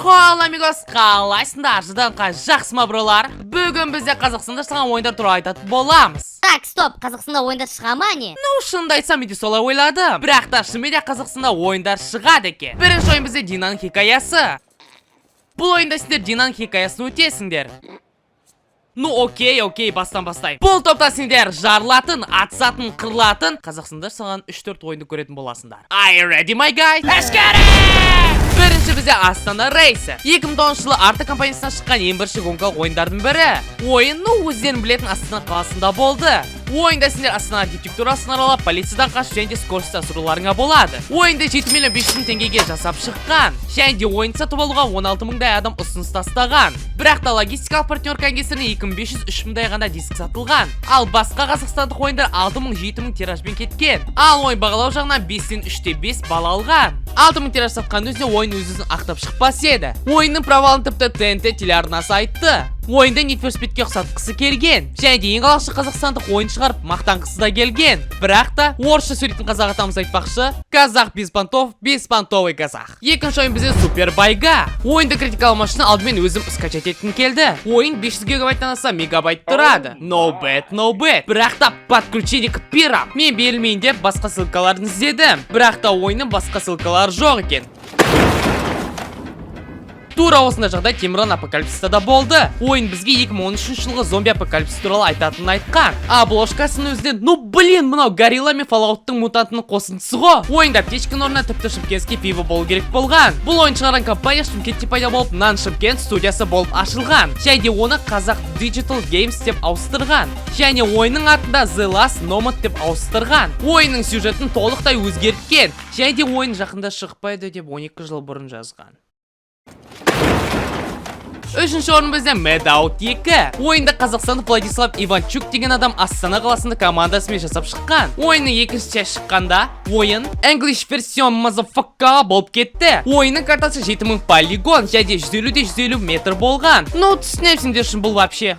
Хола, амигос, қалайсыңдар? Жыданқа жақсы ма, бролар? Бүгін бізде Қазақстанда шығған ойындар туралы айтатын боламыз. Так, стоп, Қазақстанда ойындар шыға ма, не? Ну, шынымды айтсам, мен де солай ойладым. Бірақ та шынымен де Қазақстанда ойындар шығады екен. Бірінші ойын бізде Динаның хикаясы. Бұл ойында сендер Динаның хикаясын өтесіңдер. Ну, окей, бастан бастайын. Бұл топта сендер жарылатын, атысатын, қырылатын Қазақстанда шығған 3-4 ойынды көретін боласыңдар. Are you ready, my guys? Let's get it! Бірінші бізде Астана Рейсі. 2009 жылы Арта компаниясынан шыққан ең бірінші гонкалық ойындардың бірі. Ойын, ну, өздерің білетін Астана қаласында болды. Ойында сендер Астана архитектурасын аралап, полициядан қашып және де скорость асыруларыңа болады. Ойынды 7 миллион 500 мың теңгеге жасап шыққан. Және де ойын сатып алуға 16 мыңдай адам ұсыныс тастаған. Бірақ та логистикалық партнер кеңесіне 2500 мыңдай ғана диск сатылған. Ал басқа қазақстандық ойындар 6000, 7000 тиражбен кеткен. Ал ойын бағалау жағынан 5-тен 3-те 5 балл алған. 6000 тираж сатқан өзінде ойын өз өзін ақтап шықпас еді. Ойынның провалын тіпті ТНТ телеарнасы айтты. Ойынды Need for Speed'ке ұқсатқысы келген. Және де ең алғашқы қазақстандық ойын шығарып мақтанғысы да келген. Бірақ та орысша сөйлейтін қазақ атамыз айтпақшы, казах без понтов, беспонтовый казах. Екінші ойын бізде Супер Байга. Ойынды критика алмас үшін алдымен өзім скачать еткім келді. Ойын 500 гигабайттан аса мегабайт тұрады. No bad, no bad. Бірақ та подключение к пирам. Мен берілмейін деп басқа ссылкаларын іздедім. Бірақ та ойынның басқа ссылкалары жоқ екен. Тура осындай жағдай Темірлан Апокалипсиста да болды. Ойын бізге 2013 жылғы зомби апокалипсис туралы айтатынын айтқан. Обложкасының өзінде, ну блин, мынау Горилла мен Fallout'тың мутантының қосындысы ғой. Ойында аптечканың орнына тіпті шымкентский пиво болу керек болған. Бұл ойын шығарған компания Шымкентте пайда болып, Нан Шымкент студиясы болып ашылған. Және де оны Қазақ Digital Games деп ауыстырған. Және ойынның атында The Last Nomad деп ауыстырған. Ойынның сюжетін толықтай өзгерткен. Және де ойын жақында шықпайды деп 12 жыл бұрын жазған. Үшінші орын бізде Mad Out 2. Ойынды қазақстандық Владислав Иванчук деген адам Астана қаласында командасымен жасап шыққан. Ойынның екінші часть шыққанда, ойын English version, motherfucker, болып кетті. Ойынның картасы 7000 полигон және 150 де 150 метр болған. Ну, түсінемін, сендер үшін бұл вообще.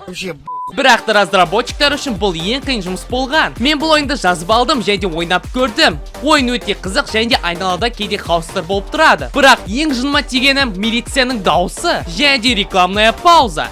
Бірақ та разработчиктар үшін бұл ең қиын жұмыс болған. Мен бұл ойынды жазып алдым және де ойнап көрдім. Ойын өте қызық және де айналада кейде хаостар болып тұрады. Бірақ ең жыныма тигені милицияның дауысы және де рекламная пауза.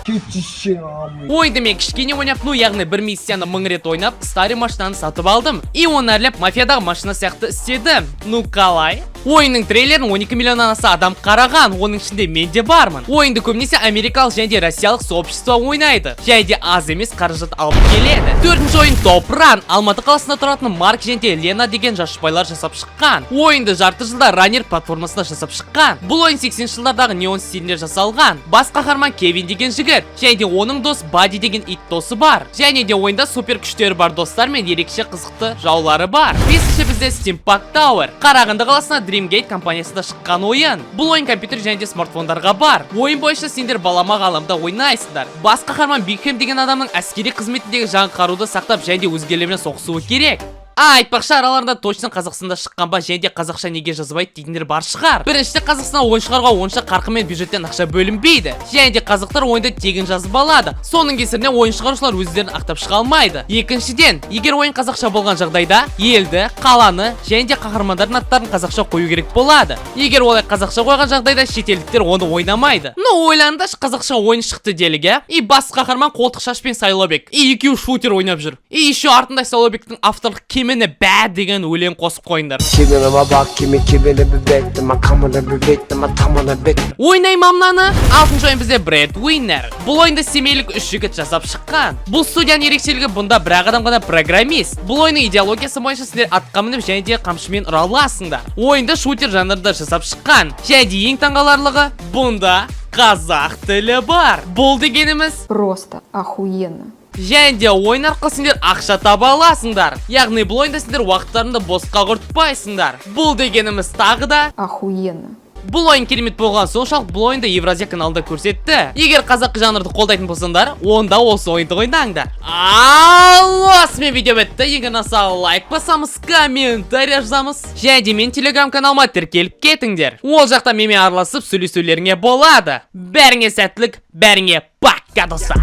Ойынды мен кішкене ойнап, ну, яғни бір миссияны мың рет ойнап, старый машинаны сатып алдым. И оны әрлеп, мафиядағы машина сияқты істедім. Ну қалай? Ойынның трейлерін 12 миллионнан аса адам қараған, оның ішінде мен де бармын. Ойынды көбінесе америкалық және де россиялық сообщество ойнайды. Және де аз емес қаражат алып келеді. Төртінші ойын Топ Ран. Алматы қаласында тұратын Марк және де Лена деген жас жұбайлар жасап шыққан. Ойынды жарты жылда Раннер платформасында жасап шыққан. Бұл ойын 80 жылдардағы неон стилінде жасалған. Бас қаһарман Кевин деген жігіт және де оның дос Бади деген ит досы бар. Және де ойында супер күштері бар достар мен ерекше қызықты жаулары бар. Бесінші бізде Steampunk Tower. Қарағанды қаласына Dreamgate компаниясында шыққан ойын. Бұл ойын компьютер және де смартфондарға бар. Ойын бойынша сендер балама ғаламда ойнайсыңдар. Бас қаһарман Бикхем деген адамның әскери қызметіндегі жаңа қаруды сақтап және де өзгелермен соғысуы керек. А, айтпақшы, араларында точно Қазақстанда шыққан ба және де қазақша неге жазбайды дейтіндер бар шығар. Біріншіден, Қазақстанда ойын шығаруға онша қарқын мен бюджеттен ақша бөлінбейді. Және де қазақтар ойынды тегін жазып алады. Соның кесірінен ойын шығарушылар өздерін ақтап шыға алмайды. Екіншіден, егер ойын қазақша болған жағдайда, елді, қаланы және де қаһармандардың аттарын қазақша қою керек болады. Егер олай қазақша қойған жағдайда, шетелдіктер оны ойнамайды. Ну, ойландашы, қазақша ойын шықты делік, иә? И бас қаһарман Қолтық Шаш пен Сайлаубек. И екеуі шутер ойнап жүр. И еще артында Сайлаубектің авторлық «Кемені бә» деген өлең қосып қойыңдар. Kimine bak kimi kimine bir bekle kamına bir bekle tamına bekle. Ойнай ма мынаны? Алтыншы ойын бізде Bread Winner. Бұл ойынды семейлік үш жігіт жасап шыққан. Бұл студияның ерекшелігі: бұнда бір ақ адам ғана программист. Бұл ойынның идеологиясы бойынша сендер атқа мініп және де қамшымен ұра аласыңдар. Ойынды шутер жанрында жасап шыққан. Және де ең таңғаларлығы, бұнда қазақ тілі бар. Бұл дегеніміз Просто охуенно. және де ойын арқылы сендер ақша таба аласыңдар. Яғни бұл ойында сендер уақыттарыңды босқа құртпайсыңдар. Бұл дегеніміз тағы да Охуенно. Бұл ойын керемет болған соншалық, бұл ойынды Евразия каналында көрсетті. Егер қазақы жанрды қолдайтын болсаңдар, онда осы ойынды ойнаңдар. Ал осымен видео бітті. Егер ұнаса, лайк басамыз, комментарий жазамыз. Және де менің телеграм каналыма тіркеліп кетіңдер. Ол жақта менімен араласып сөйлесулеріңе болады. Бәріңе сәттілік, бәріңе пока, достар.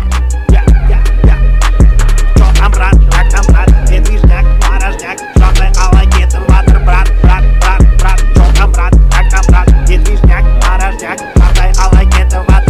Чё там, брат, как там, брат, движняк, порожняк, жағдай қалай кетіп жатыр, брат, брат, брат, брат? Чё там, брат, как там, брат, движняк, порожняк, жағдай қалай Ватса.